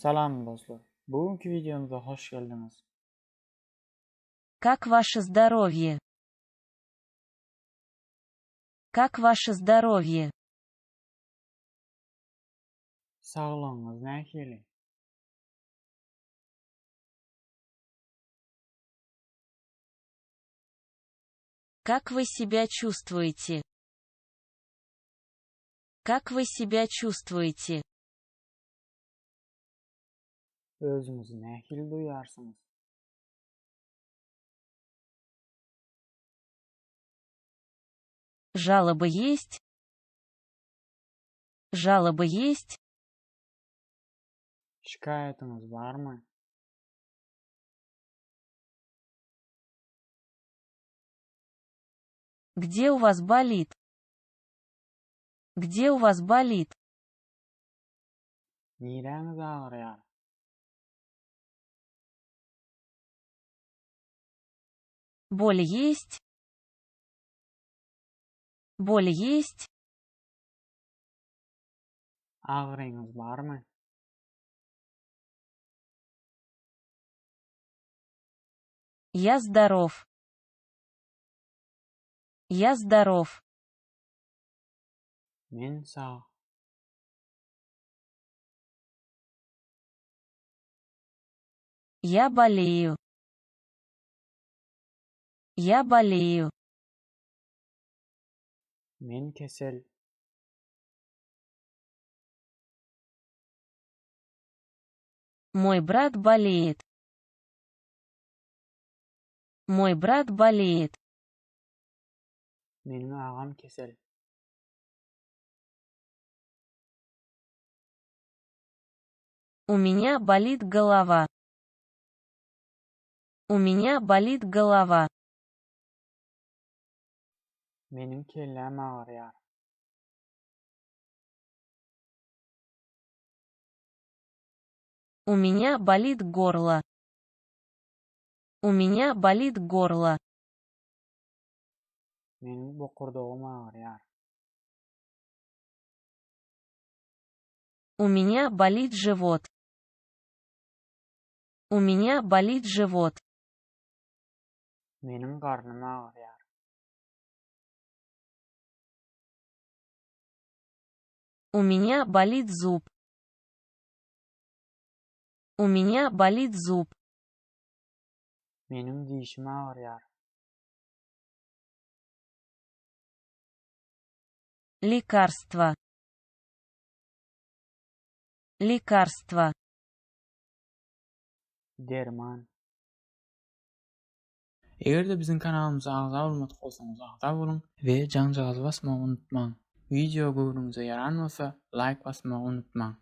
Salam dostlar. Bugünkü videomuza hoş geldiňiz. Как ваше здоровье? Как ваше здоровье? Saglygyňyz nähili? Как вы себя чувствуете? Как вы себя чувствуете? Özüňizi nähili duýýarsyňyz? Жалобы есть? Жалобы есть? Şikaýatyňyz barmy? Где у вас болит? Где у вас болит? Niräňiz agyrýar? Боль есть? Боль есть? Agyryňyz barmy? Я здоров. Я здоров. Men sag. Я болею. Я болею. Men kesel. Мой брат болеет. Мой брат болеет. Meniň agam kesel. У меня болит голова. У меня болит голова. Meniň kelläm agyrýar. У меня болит горло. У меня болит горло. Meniň bokurdagym agyrýar. У меня болит живот. У меня болит живот. Meniň garnym agyrýar. У меня болит зуб. У меня болит зуб. Meniň dişim agyrýar. Лекарство. Лекарство. Derman. Eger-de biziň kanalymyza agza bolmadyk bolsaňyz agza boluň we jaňjagazy basmagy unutmaň. Wideo göwnüňize ýaran bolsa laýk basmagy unutmaň.